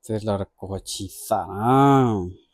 တၢ်လီၢ်တကိးဆံသးနီၤ.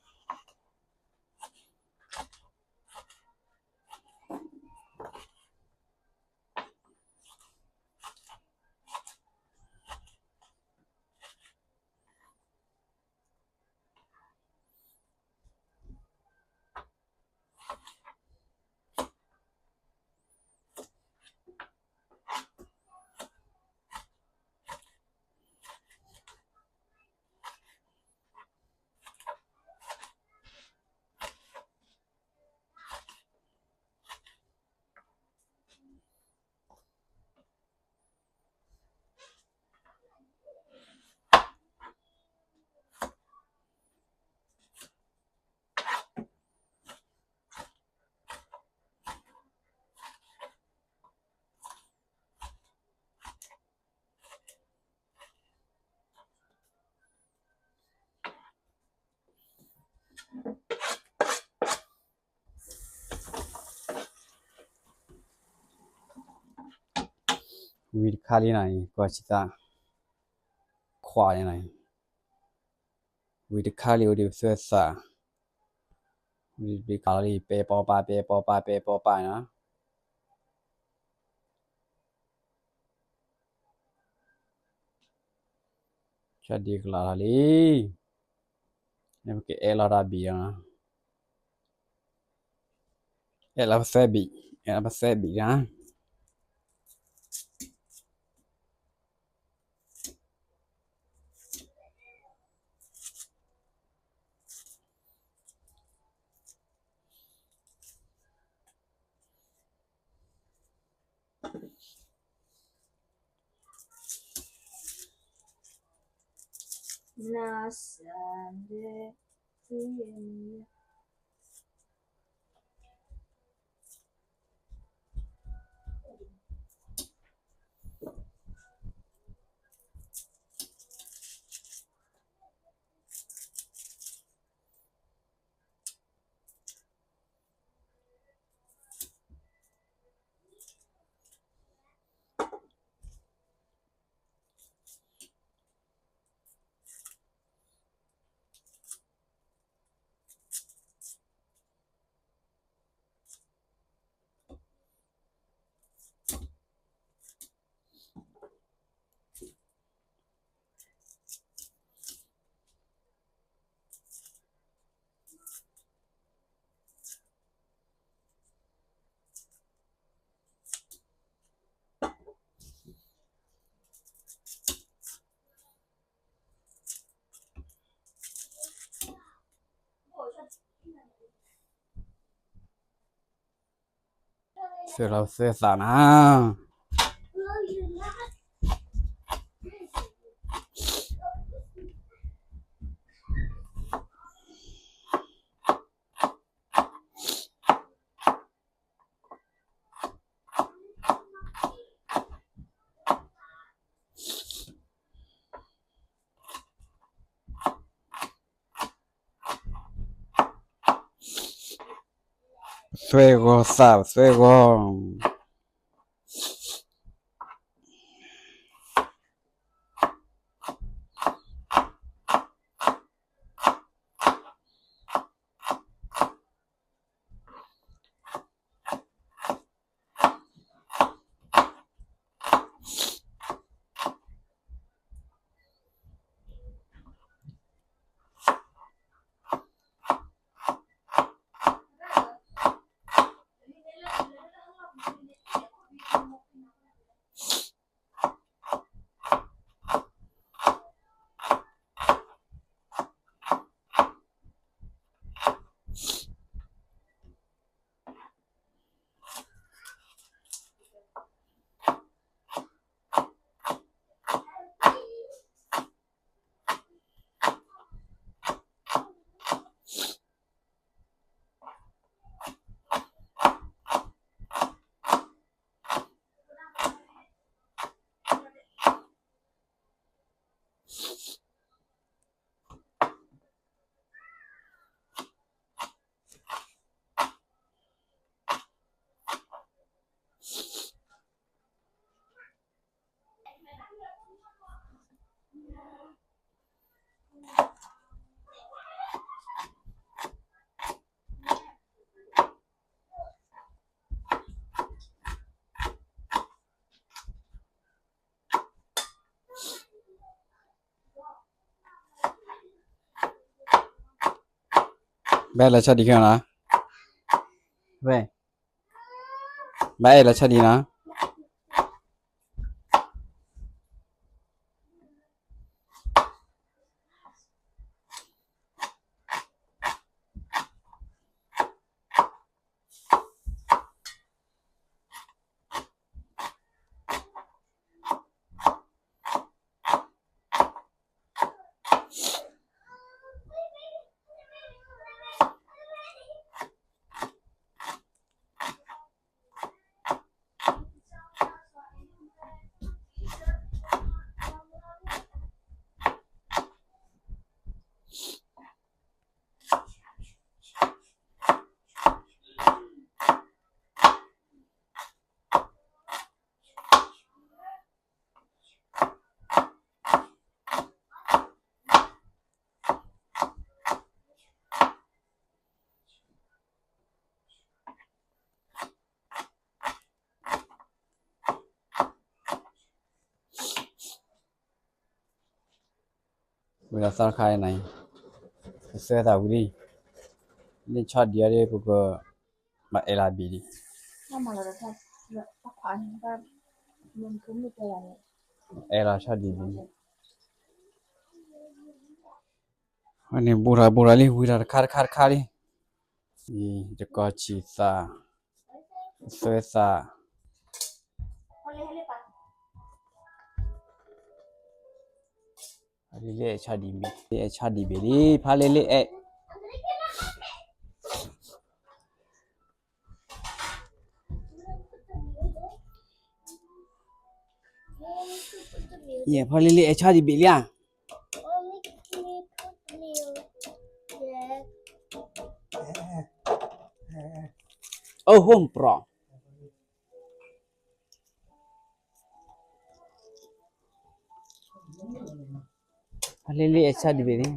ဝံၤတခါလံနီၤ, ကွၢ်ဆံသး ခွးန့ၣ်နီၤ, ဝံၤတခါလံ အိၣ်ဒံးပသွဲသး, ဝံၤတခါလံ ပဲပီပာ် ပဲပီပာ် ပဲပီပာ်နီၤ. ကဒံကလီၤလီၤလံ, ပကအဲၣ်လီၤတၢ်ဘံၣ်လီၤ, အဲၣ်လီၤပသဲဘံၣ်, အဲၣ်လီၤပသဲဘံၣ်နီၤ. သွဲလီၤသွဲသးနီၤ. သွဲဂီၤသး သွဲဂီၤ. သွဲလီၤသွဲသးနီၤ. ဘၣ်လီၤဆီဒံးခဲနီၤ, ဝဲ, ဘၣ်အဲၣ်လီၤဆီဒံးနီၤ. ဝံၤလီၤသီတခါန့ၣ်, ပသွဲသးဝံၤလံ, လၢဆီဒံးအီၤဒီး ပကဘၣ်အဲၣ်လီၤဘ့ၣ်လံ, အဲၣ်လီၤဆီဒံးလံ, န့ၣ် ဘူးထီၣ်ဘူးထီၣ်လံ ဝံၤထီၣ်တခါတခါတခါလံ, ယကီၢ်ဆံၣ်သး, သွဲသး လံ လၢအဲၣ်ဆီဒံးဘ့ၣ်, လၢအဲၣ်ဆီဒံးဘ့ၣ်လံ ဖါလံလၢအဲၣ်, ယဲၢ်ဖါလံလၢအဲၣ်ဆီဒံးဘ့ၣ်လံဧါ, အိၣ်ဟိၣ်ပြီ ဖါလံလၢအဲၣ်ဆီဒံးဘ့ၣ်လံ,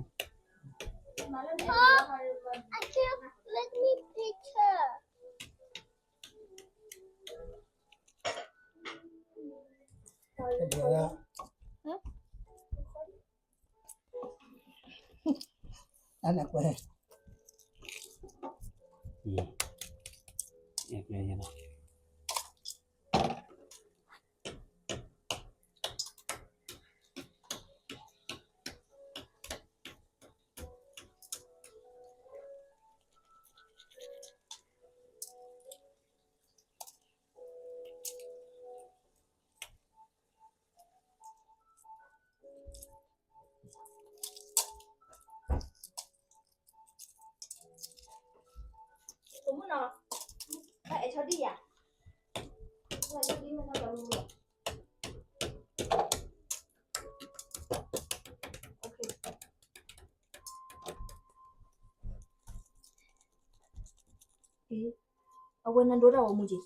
အဝဲနဒိတၢ်ဝဲမူက့ၤ,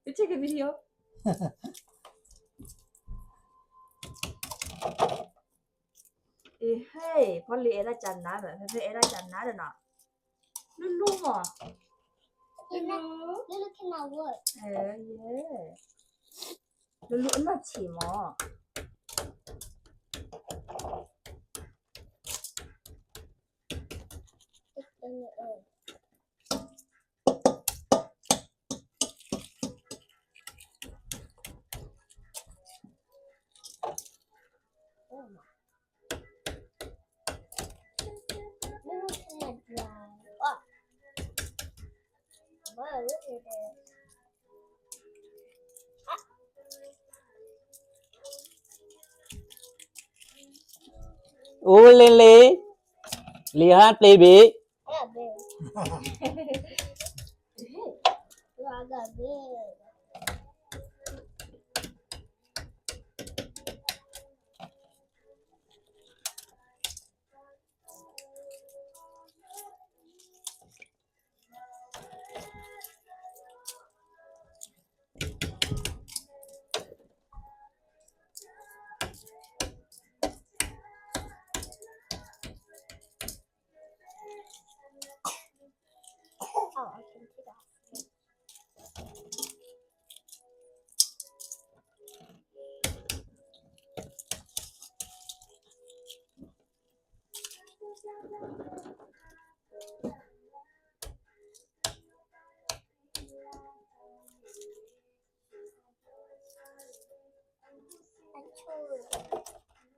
ကချ့ၣ်က့ၤ video, အဟဲ ဖီလံအဲၣ်ဒၣ်ကနါဒီး ဖဲဖဲအဲၣ်ဒၣ်ကနါဒီးနီၤ, လူလူမး, လူလူ, လူလူအနီၢ်ဆံးမး. Ooh, Lily, Lihan, baby.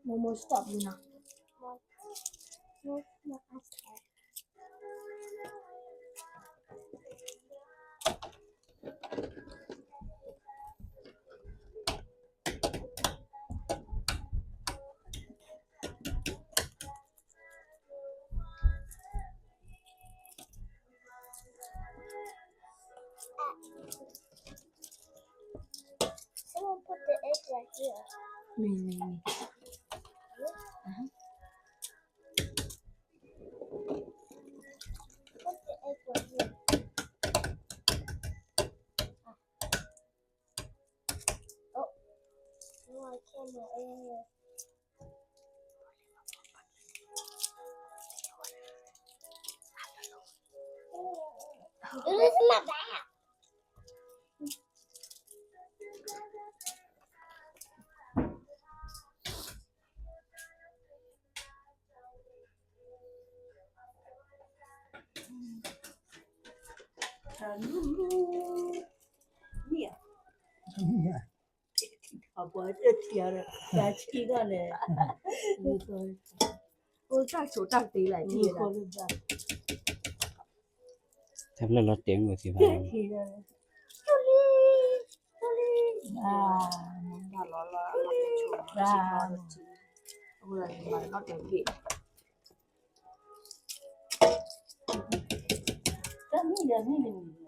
Momo, stop လံနီၤ. Someone put the egg right here. Me, me, me. Uh-huh. Put the egg right here. Ah. Oh, no, I can't. My egg. It was in my bag. Tæ blၢၣ်လီၤတဲာ်မုၢ်သ့ၣ်ဘၣ်. Tၢ်မီၢ်မံၣ်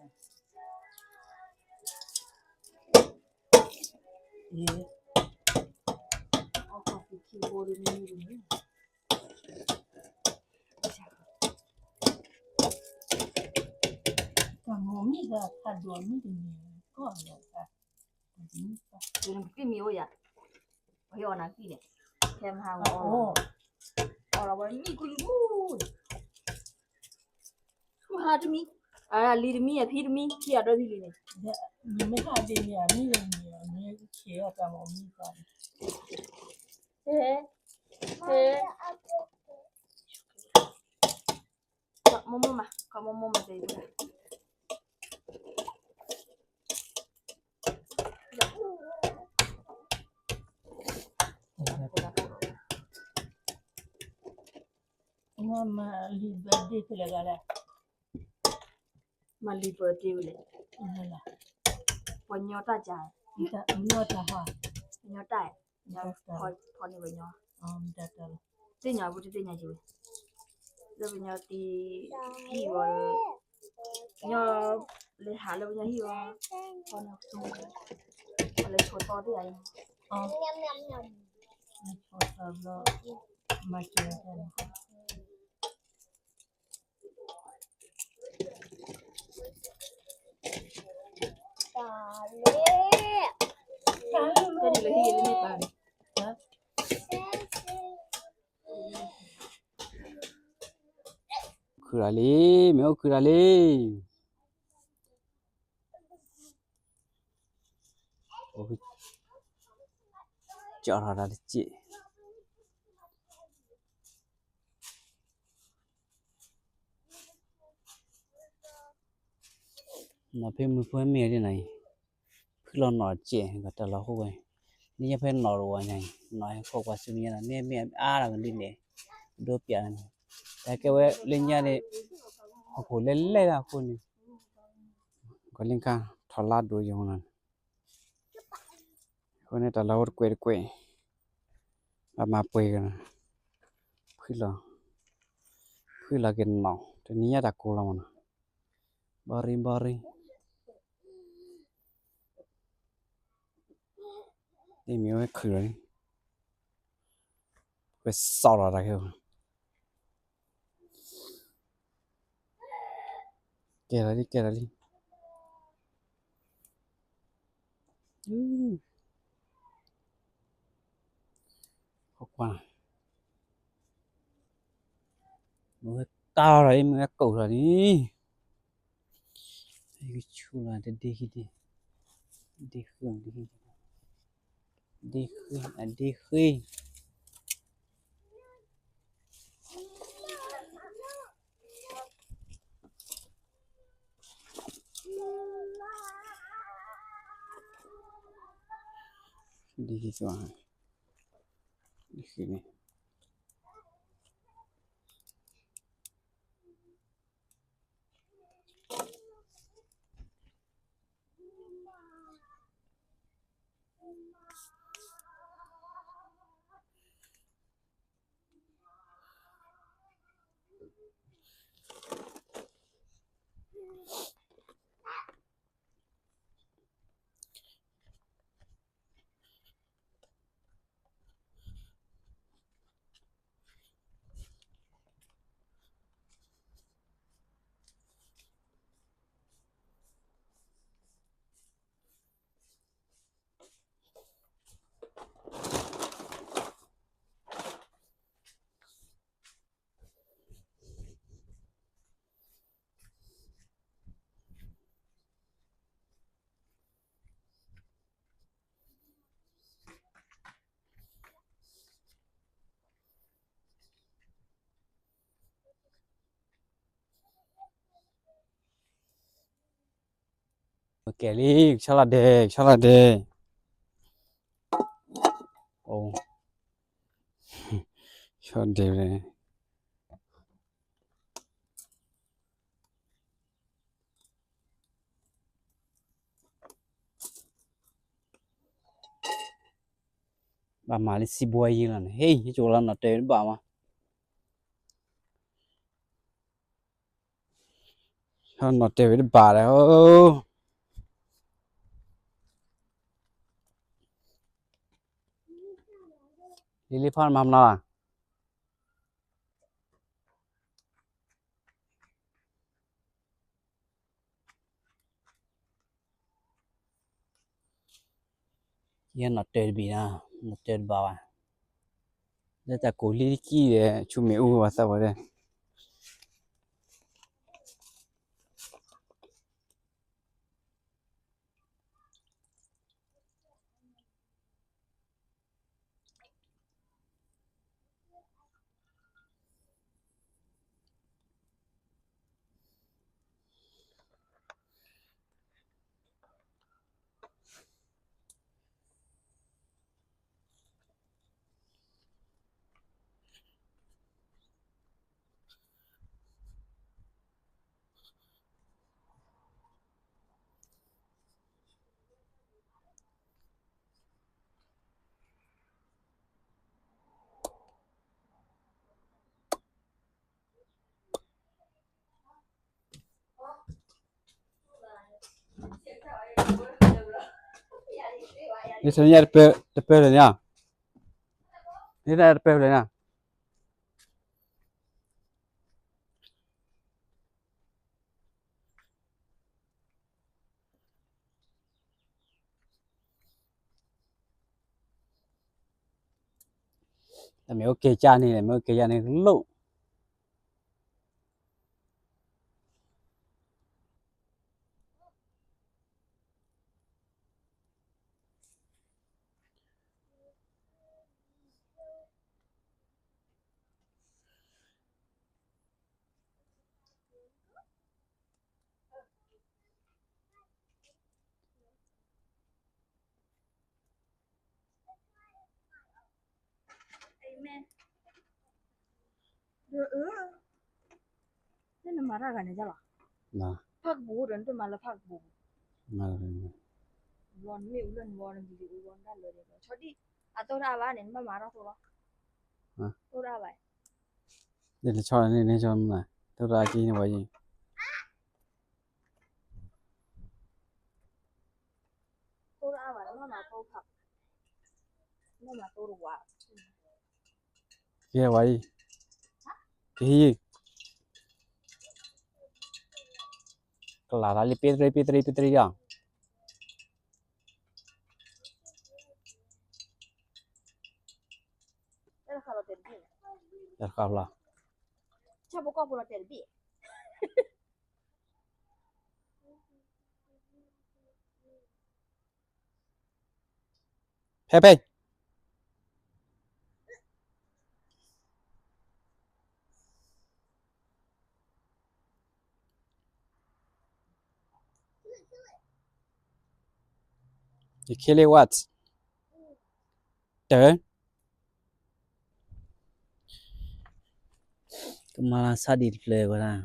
ဒီး ဖးဒိၣ်မံၣ်တမံၤ ကီၢ်လၢ တမံၣ်အိၣ်ယၤ, ပှၤဟ့ၣ်အီၣ်နၤကံၣ်န့ၣ်, ခဲမဟါအီၣ်, အီၣ်လီၤဝဲမံၣ်ကူလံမူ, မဟါတမံၤ, အလံၤတမံၤ အဖံတမံၤ ခံဂၤဒီးမံၣ်လံန့ၣ်, မ့ၢ်ဟါဒ်န့ၣ် အမံၣ်လၢမံၣ် အမ့ၢ်ဆဲးအီၣ်တၢ်မီၢ်မံၣ်ဃီန့ၣ်, ဟဲ, ဟဲ မိၢ်မိၢ်မး, ကမိၢ်မိၢ်မး တဲဝဲဒၣ်, မၤလံၤ birthday ဖဲလဲၣ်ဂၤလဲၣ်, မၤလံၤ birthday ဝဲလဲၣ်, ပှၤညီတၢ်ကါ, ညီတၢ်ဟါ, ညီတၢ်, ဖီန့ၣ်ပှၤညီ, သ့ၣ်ညါပူၤတသ့ၣ်ညါက့ၤဝဲ, လၢပညီတံၤဟံၣ်ဝဲ, ညီ, လဲၤဟးလၢပညီဟံၣ်ဝဲ, ဖီန့ၣ်, လဲၤဆိးသီသ့ၣ်ယါ, လဲၤဆိးသီဘျီ, မၤစၢၤတၢ်န့ၣ် ခုၣ်တၢ်လံ, မ့ၢ်အိၣ်ခုၣ်တၢ်လံ, ကၠီထီၣ်တၢ်တစဲး နီၢ်ဖဲမုၢ်ဖိမ့ၢ်ဂ့ၤဒ်နၤအံၤ, ဖုလီၤနီၢ်စဲး ကတၢၢ်လီၤဃိဝဲ, နံၣ်ညါဖဲနီၢ်တဝီညါအံၤ နီၢ်ဟဲခိးကွၢ်ဆူမဲာ်ညါနီၤ မ့ၢ်မ့ၢ်အါတၢ်ကဒုနဲၣ်, ဒိပျးန့ၣ်, တၢ်ကဲဝဲလၢညါန့ၣ်, ဟီၣ်ခိၣ်လဲၤလဲၤဒၣ်အဃိန့ၣ်, ကလ့ၣ်ခါထီၣ်လါဒိၣ်ယိာ်နီၤ, အဃိန့ၣ်တၢ်လီၤဟိတကွဲးတကွဲး, ဘၣ်မၤပှဲၤက့ၤနီၤ, ဖုလီၤ, ဖုလီၤက့ၤနီၢ် တနံၤညါတၢ်ကိၢ်လီၤမးနီၤ, ဘီရံဘီရံ မ့ၢ်ဝဲခုၣ်လီၤလံ, ဝဲစီၣ်လီၤတၢ်ခဲအံၤ, ကဲလီၤလံ ကဲလီၤလံ, ကွၢ်, မ့ၢ်ဝဲကါလီၤလံ မ့ၢ်ဝဲကိၢ်လီၤလံ, ကဆူၣ်လီၤတဒ့ဃံ, ဒ့ဃံ, ဒ့ဃံ, အဒ့ဃံ, ယသး ယဃ့န့ၣ် ပကဲလံ ကဆီလီၤဒဲး ကဆီလီၤဒဲး, အိ, ဆီဒဲးဝဲ, ဘၣ်မၤလၢစံးဘှီယံၤလီၤန့ၣ် ဟ့ၣ် ယကၠိလီၤနီၢ်တဲာ်ဝဲတဘၣ်မး, နီၢ်တဲာ်ဝဲတဘၣ်ဒီး, လံလံဖီမၤမနီၤဧါ ယနီၢ်တဲာ်တဘ့ၣ်နီၤ, နီၢ်တဲာ်တဘၣ်ဘၣ်, လၢတၢ်ကိၢ်လံတကံၢ်ဒီး ဆူမဲာ်အူဝဲသးဝဲဒၣ် နထံၣ်ညါတပၢၢ်လၢၤန့ၣ်, နထံၣ်ညါတပၢၢ်လၢၤန့ၣ် တမ့ၢ်အိၣ်ကဲကၢ်န့ၣ် မ့ၢ်အိၣ်ကဲကၢ်န့ၣ်လိၣ် နမၤတၢ်ဂၤန့ၣ်လီၤ, ဖၣ်ကပူၤဒီး နတမၤလၢဖၣ်ကပူၤ, မ့ၢ်အူလၢနဝီနဝီနဝီနတၢ်လၢာ်ဒီး ဆီဒံၣ် အတိၢ်တၢ်အါဘၣ်န့ၣ် နဘၣ်မၤတၢ်သိလီၤ, တိၢ်တၢ်အါဘၣ်, ယတဆီန့ၣ် နဆီမး တိၢ်တၢ်အါက့ၤန့ၣ်ဝဲယံၤ တိၢ်တၢ်အါဘၣ်န့ၣ် မ့ၢ်မၤတိၢ်ဖး, မ့ၢ်မၤတိၢ်တဝါ, ကဲဝဲအံၤ, ကဟံး, ကလၤသးလံ ပ့တရံ ပ့တရံ ပ့တရံယီၤ, တၢ်တခါလီၤတဲာ်တဘ့ၣ်, တၢ်တခါလီၤ, ဆၣ်ဖိကီၢ်ဖိလီၤတဲာ်တဘ့ၣ် ဖဲဖဲ ယခ့လ့ what? ကမၤလၤဆါဒံးတဖျၢၣ်ဝဲဒၣ်.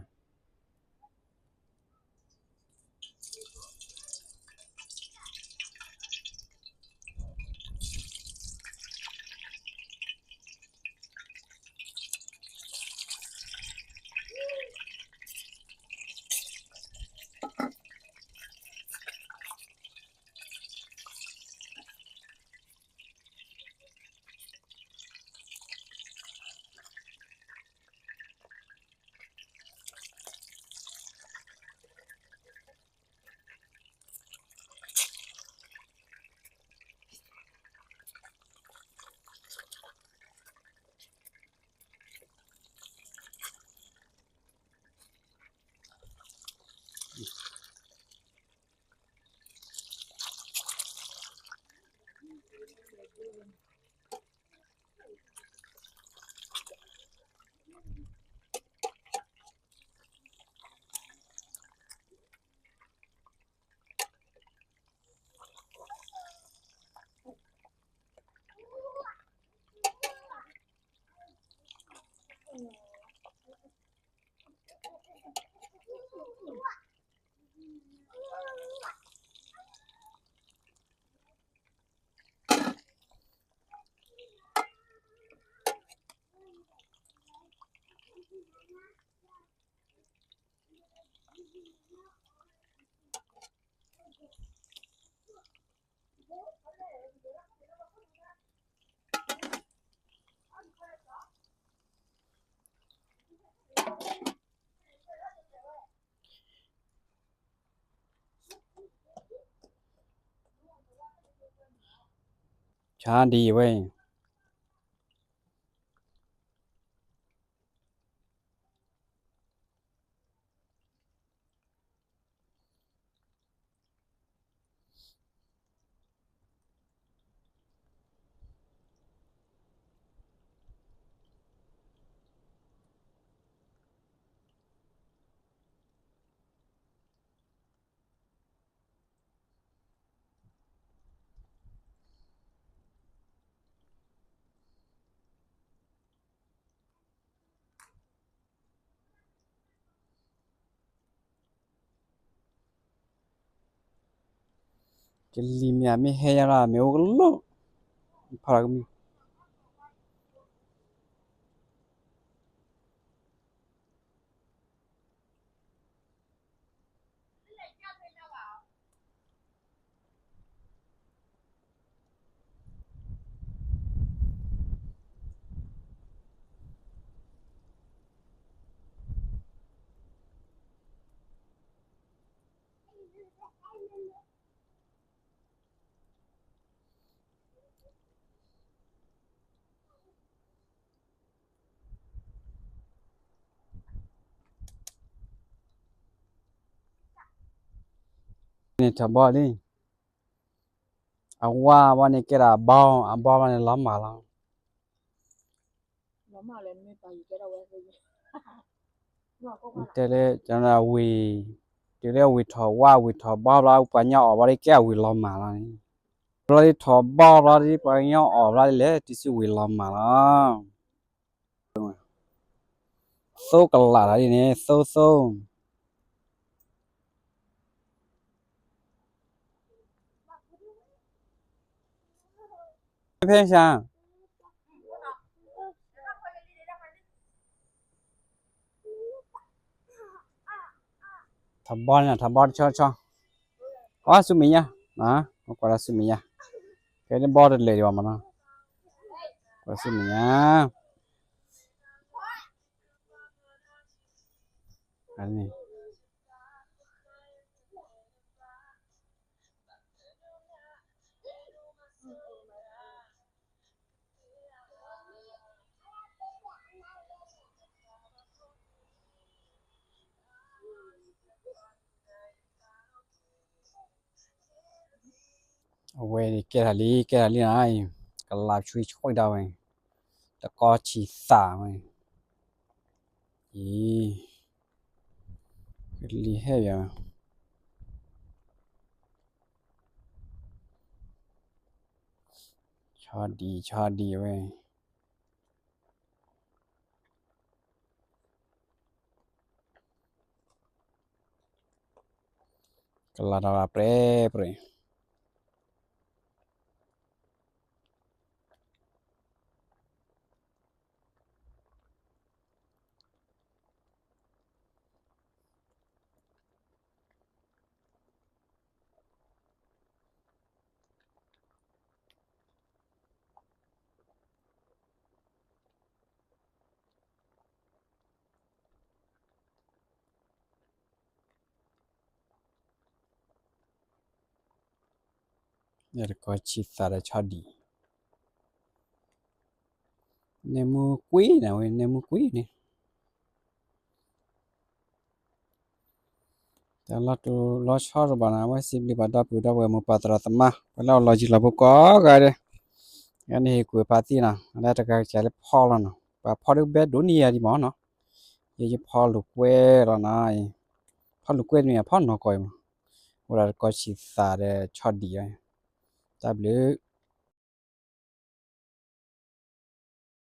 ဆါဒံးဝဲအံၤ ကလံၤမ့ၢ်မ့ၢ်ဟဲယၤလီၤ မ့ၢ်အိၣ်ကလိၣ် ဖးလီၤကမံၤ န့ၣ်ထီၣ်ဘီလံ အဝါဘီန့ၣ်ကဲဒၣ်အဘီ အဘီဘီန့ၣ်လီၤမၢ်လီၤ တဲလၢ ဝံၤ တုၤလၢဝံၤထီၣ်ဝါဝံၤထီၣ်ဘီဘျီ ပှၤကညီအီၣ်ဘျီဒ်ကဲအဝံၤလီၤမၢ်လီၤန့ၣ် ဘျီဒ်ထီၣ်ဘီဘျီဒ်ပှၤကညီအီၣ်ဘျီဒ်လဲၣ် တစုဝံၤလီၤမၢ်လီၤ သိကလးတၢ်ဒ်န့ၣ် သိသိ ဖဲဆါ ထီၣ်ဘီန့ၣ် ထီၣ်ဘီတဆီတဆီ ကွၢ်ဆူမဲာ်ညါ ကွၢ်လၢဆူမဲာ်ညါ ကဲန့ၣ်ဘီတလဲၤဒံးဘၣ်မးနီၤ ကွၢ်ဆူမဲာ်ညါ အန့ၣ် အဝဲကဲထီၣ်လံ ကဲထီၣ်လံနီၤအံၤ ကလးဆွံဆွံဒၣ်ဝဲ တကီဆံးသးဝဲ အံၤ ကလံၤဟဲယၤ ဆ ဆီဒံၣ်ဆီဒံၣ်ဝဲ, ကလီၤတၢ်ဘၣ်ပြဲပြဲ ယတကိးဆံးသးဒီးဆီဒံၣ်, နဲမူကွံန့ၣ်ဝဲ နဲမူကွံန့ၣ်, တၢ်လီၤတူာ်လီၤဆီတဘၣ်န့ၣ် အဝဲစံးဘျုးဘၣ်ဒီပုၢ်ဒီဝဲၢ်မိၢ်ပၢ်သရၣ်သမါ ပှၤလၢအလီၤယံၤလီၤဘူးကိးဂၤဒဲး, ယန့ၣ်ဟ့ၣ်ကူၣ်ဖးသံနီၤ လၢတဂၤကစၢ်လၢဖီလီၤနီၤ ပှၤဖီဒုးဘဲဒိးန့ၢ်ယၤဒံးမးနီၤ, ယယဖီလိာ်ကွဲလီၤနီၤ, ဖီလိာ်ကွဲတမ့ၢ် အဖီနီၢ်ကီၢ်အံၤမး, အိၣ်ဒီးတကိးဆံးသးဒီးဆီဒံၣ်အံၤ, တၢ်ဘျုး